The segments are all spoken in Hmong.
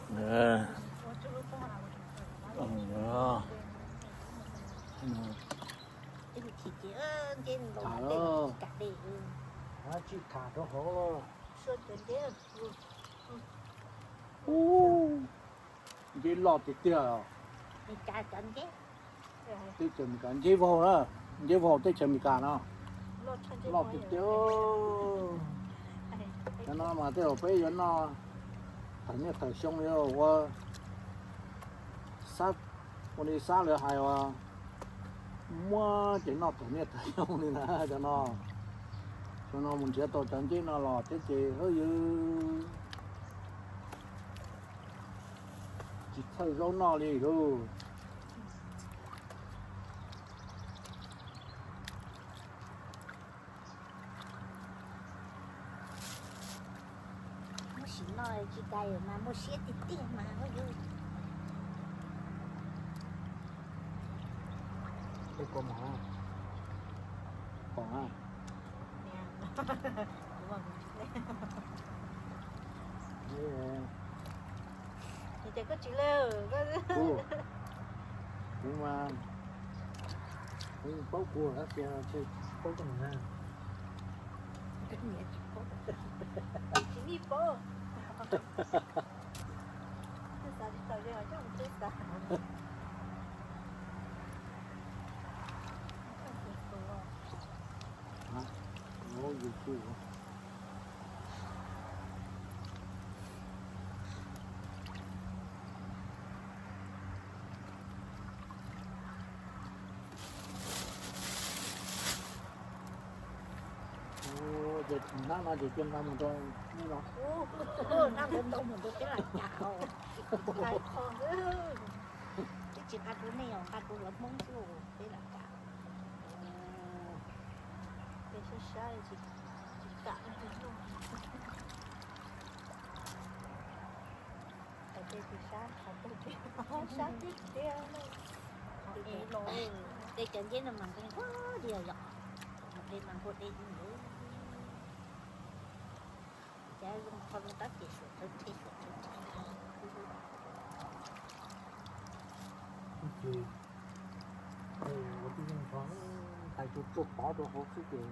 Tham los, tsis tham rau hauv los. Ub, nceb loj tiag tiag. Teb chaws Amelikas nceb vau na, nceb vau teb chaws Amelikas no. Loj tiag tiag. Cov no mas tej zaum peb yuav noj thaum niaj thaum xyoo li ua, ua li Xab lawv hais uas muab ces noj thaum niaj thaum xyoo li na cov no. Cov no mus nrhiav tau cov nceb no los thiab ces hwb yws tsis txhawj zaub noj li lauj. Muaj sim no tsis cais mas muaj siab tiag tiag mas. Pom na. Ces koj tsis leej, kuv mas kuv paub kuv tab sis tsis paub koj na. Tsis paub. Xav tsis tau li os, coj mus teb xav. Ces nab no ces cia nqa mus rau nej los. Nab ntawd tau mus rau peb lam cas os. Twb tsis nqa rau nej os, nqa rau lawv Hmoob xwb peb lam cas. Ces sab sab tsis kam. Qhov tej tsis sab, qhov tej tsis sab tiag tiag. Tej cov nceb no mas nqua diav yom, de mas nqua de ntawd. Cas zoo qhov zoo tab ces suam tawv rhe suam tawv rhe. Ua tib zoo qhov tais tsuag tsuag pov rau hauv xwb ces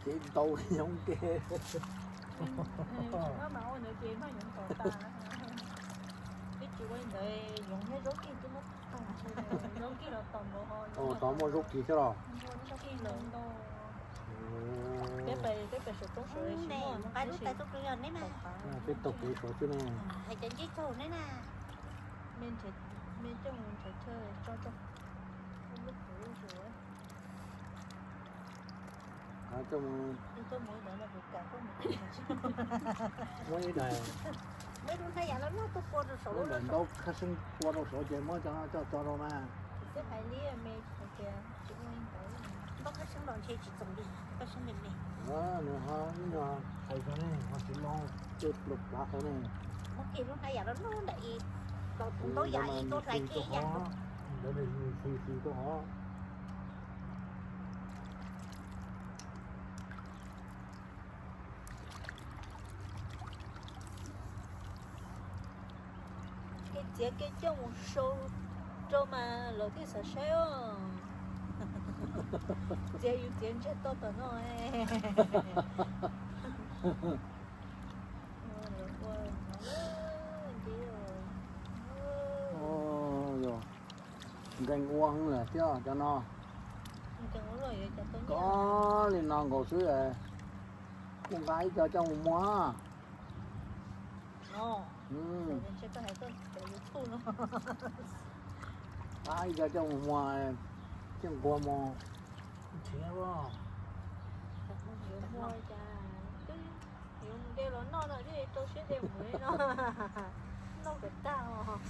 ces ntau yoov ke. Twb tsis ua li ntawd, yoov thiab zaub kig twb muab tag, zaub kig los tos nkaus ho. Tos muaj zaub kig thiab los? Peb pais, peb pais saum roob saud, nqa lub tais tuaj pem yog neb na. Peb taug kev saud xwb ne. Hais cov ntsib tsaug neb na. Me coj mus nrhiav chaw tso rau lub kuv zuj zus. Muab ib daim, muab ib lub hnab yam los noj tuaj pua rau saud, lub daim ntaub khab seeb pua rau saud ces muab cov no coj tso rau mas. Twb hais li me hais tias tsis ua li ntawd, ntaub khab seeb los ntshe tsis txaus li, khab seeb me me. Nws ho ib nyuag hais rau nej ho tsis loo, tej pluas plav hauv ne. Muab kiag lub hnab yam los noj ntawm ib, los tus ntaub yam ib tuaj hlais kiag ib yam. Ntawd nws fwj fwj rau hauv. Kev txiav kev coj mus sau rau mas lawv thiaj xav saib os. Txiav yus txiav ntshe tau tom no. Nkees ua lawm thiab cov no. Koj li no nkaus xwb, kuv nqa ib co coj mus muag. Nqa ib co coj mus muag, thiaj nquag mus nrhiav. Yuav nqe los noj no thiaj rau siab nqe mus li no. Noj kom tag os.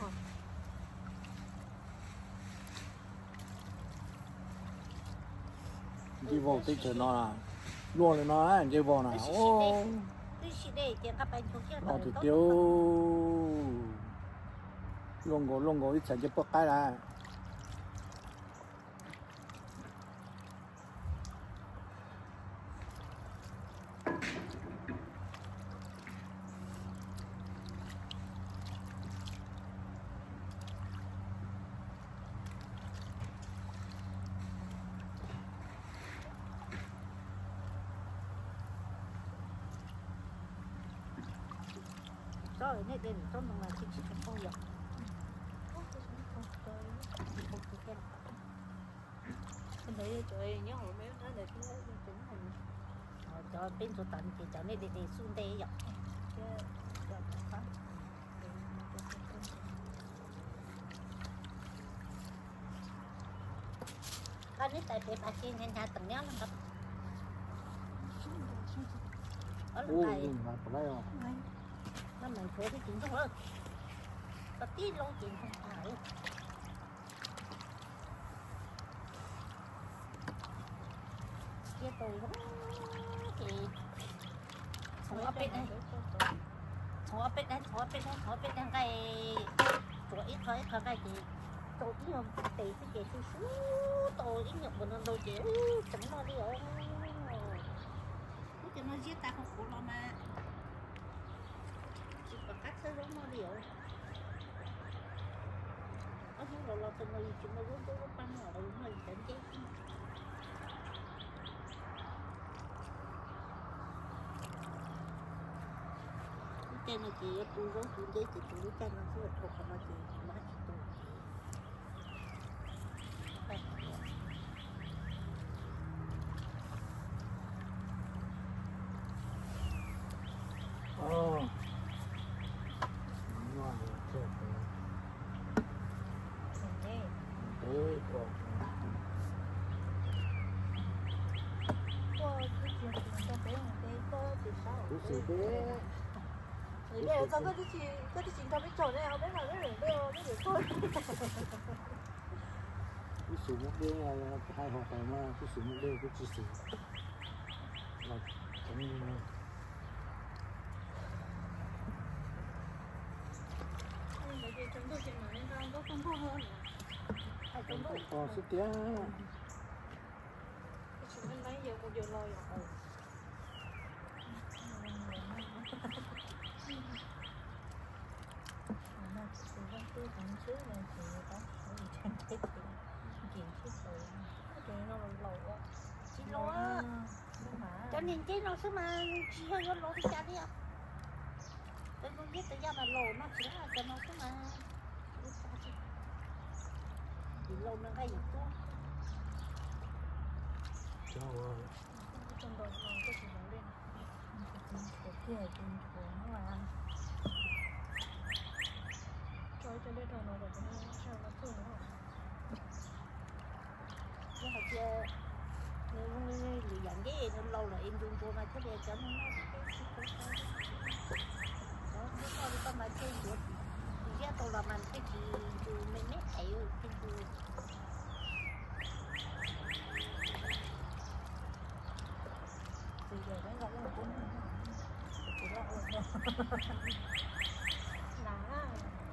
Ncej vog teb chaws no luaj li no, ncej vog na. Loj tiag tiag. Luaj nkaus luaj nkaus ib txhais ncej puab qaib lawm. Tsob nej de nws tsob ntoo mas tsis tsis tshua qaug yom. Cov peb ntxuav tas ces cov nej de de xub ntej yom. Koj neb tais pem pas ces nyav nyav teem nyob no. Mas nthuav tib tus ntsoog lawm, koj tib lub ces ntsoog tag lawm. Cia tus zoo ces txhoov ob peb daim, txhoov ob peb daim, txhoov ob peb daim, txhoov ob peb daim nqaij, tsuav ib qho ib qho nqaij ces tau ib nyuag tes xwb ces sub sub tau ib nyuag npaum no ntau ces ub tseem noj li os. Ub cov no ziab tas qhuav qhuav los mas tsis pom qab txhawb zaub noj li os. Ob hnub los los tus no yus tsis muaj zaub ntub zaub paj noj los yus muaj yus cov nceb xwb. Lub caij no ces yuav tu zaub tu nceb ces tu lub caij no xwb, dhau qhov no ces kuv mam tsis tu. Kuv xwm teb. Koj twb tsis nrog peb tsaug ne, peb mam peb mam peb mam tuaj. Kuv xwm muab dej, hais hauv qhov mas kuv xwm muab dej kuv tsis xwm los cov no. Xwb tiag. Tsis laus, cov niag nceb no xwb mas tsis yog yuav laus li cas li os. Cov zoo nceb tawv yaj mas laus no tsis, cov no xwb mas tsis laus nws nqaij yim tub. Yog hais tias nws zoo li lwm yam nceb nws laus lawm es ntsuas ntsuas mas thiaj li cov no noj tib teb tsis tau. Cov ntsuas noj li koj mas thiaj ntsuas, ziab tau los mas thiaj tsis ntsuas me me es thiaj ntsuas.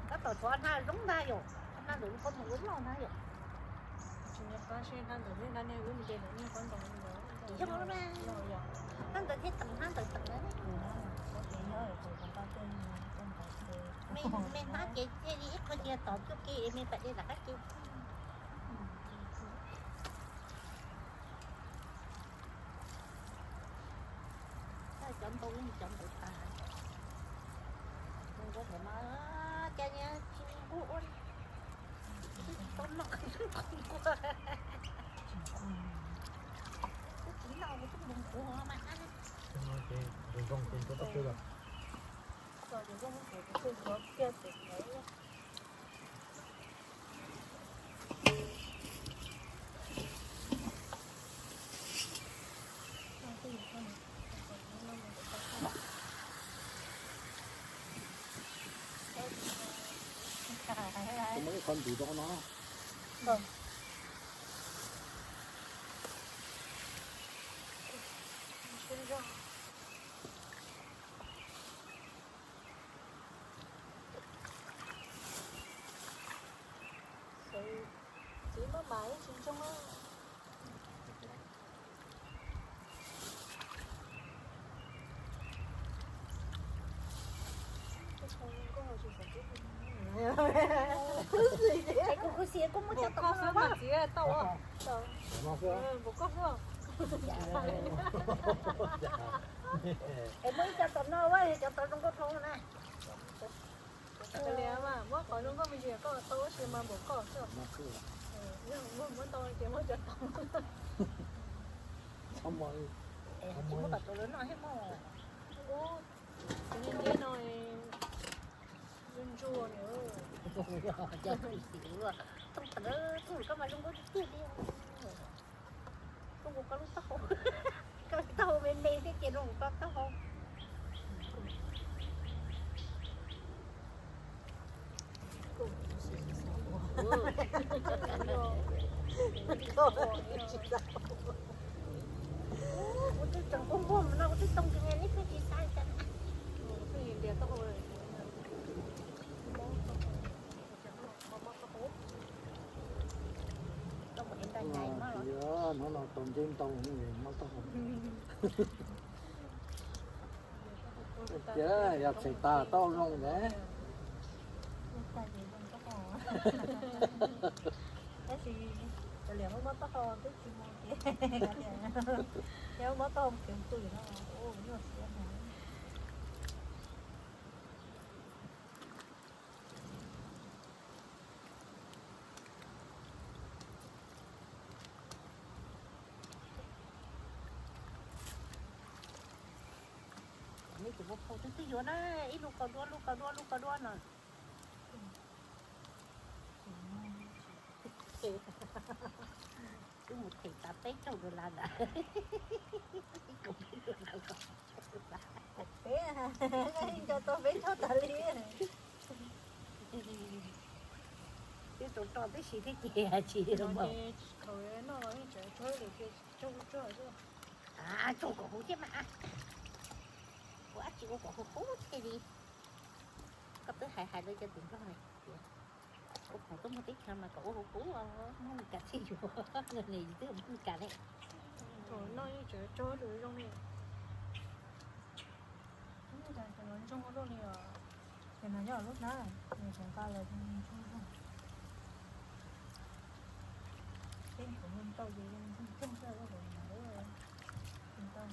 Tab tom tshuav hnab zoo ntag yom, hnab ntawm lub pob ntoos loj ntag yom. Tsis nco qab seb hnab ntawd, hnab ntawd thiaj teem, hnab ntawd thiaj teem na. Me hnab ces thiaj li ib qho cia tom cuaj ke, me pam dej tom qab ke. Cov ntau, cov ntawd tas. Zoo nkauj ntawm no, cas tsis nqus ua li. Tsis tau noj, tsis nqus. Kuv tsis noj, kuv twb nqus nqus mas. Zoo ces nrog kuv tab twg los. Muab ib qho ntxiv rau no. Txiv muab mas ib tsis ntsoog. Es kuv khuv xim kuv muab cov tom no, es muab ib co tom no, cov tom zoo nkauj dhau na. Kav liam mas muab qhov zoo nkauj me ntsis koj tau ua si mas npaum koj xwb. Muab ntau ces muab cov tau. Tsis muab kom tau lawv noj thiab mog. Ub, tus niag ntiab no ntsuag ntsuag nws. Yog tus xim ua thooj thaum ntawd koj mas zoo nkauj tiag tiag li. Koj mus koj lub taub hau, koj lub taub hau me me thiab ces zoo koj taub hau. Kuv twb tseem quaj nquag mus no kuv twb tau nkees li, neb pheej tsis xav cas. Hnub no tau ntseb ntau mob taub hau. Tias yog txhais tas tau zoo ntawd. Tab sis cov liam mob taub hau twb tsis mus ces, yog mob taub hau kev pw no, nyuaj siab heev. Nej cov ua phau twb twb yuav na, ib lub kaus duab, lub kaus duab, lub kaus duab no. Twb mus them tas peb caug dollar ntawd. Peb, nco tau peb caug tas li. Twb tau tso tib si thiab ces tsis npaum. Tsaug kom huv thiab mas. Ua dab tsi ua kom huv huv thiaj li. Koj twb hais hais rau cov tus nplog tias ua phom tuaj muag teb chaws mas kom ua huv huv, muab Meskas thiaj yuav, ne twb ua Meskas ne. Thaum no yeej tseem tso tus zoo li. Ntsoog luaj li os. Ces no yog lub hnab, nws tseem nqa los ntsoog zoo. Peb tseem ntau ces ntsoog tag lawm, ntau.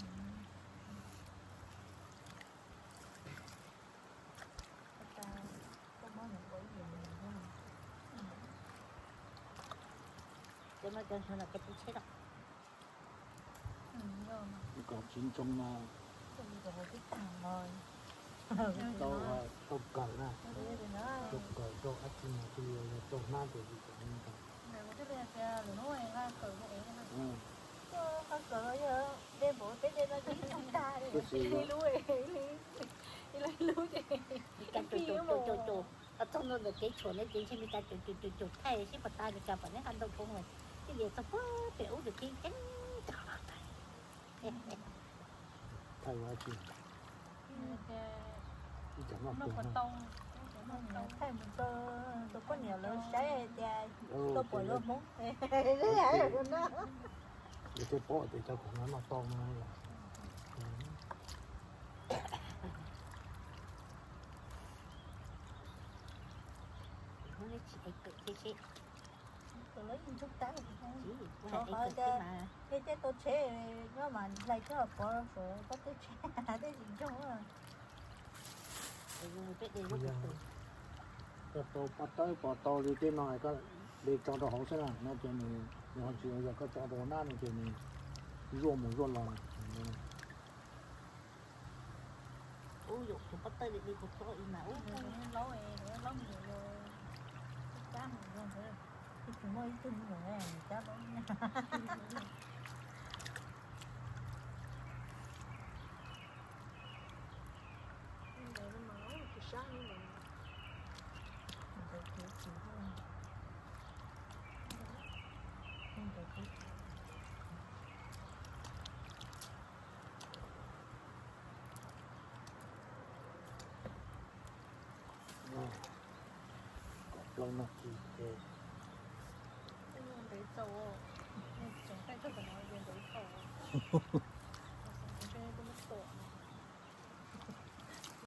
Cov no cov ntshov no koj pub tsheb los. Kom tsis ntsoog no. Tau, tau kawm na. Tau kawm, tau dab tsi mas thiaj li yog tau hnab ces tsis kam ntsoog. Ib lub, ib lub ces txog ntawm kev tshuam ntawd ces ntshe Meskas caum caum caum caum thaij sib pas tas Meskas pom neb nqa ntau dhau lawm, thiaj li txog puag pem ub tus ceeb ceeb. Thaij ua dab tsi? Ib cov noj tau, thaij mus rau tus poj niam lawv saib tias tau pom luag Hmoob. Lawv thiaj paub tias cov khoom no noj tau no. Tsis es kawm thiab seb. Kawm lawv yeej ntsoog tag. Tsis, kuv hais es kawm thiab mas. Thiab tej tau tsheb nyob mas hlais coj pov saum pob tw tsheb, tej tsis ntsoog. Koj tau pob tawb pov tau li tej no koj de tso rau hauv xwb na, no ces nws, nws ho tsis yog koj tso rau nab no ces nws zuaj mus zuaj los. Ub, yuav kuv pob tawb li li kuv tso ib mas ub. Laub, laub mus yuav cab mus yuav ntawd. Kuv tsis muaj ib tug me nyuam cab laub. Ntawd mas tsis sab li ntawd. Ntawd kuv tsis muaj. Ntawd kuv tsis. Kom plaub no ci ces. Ntev txaus, tseem thaij txog tam no ces ntev txaus.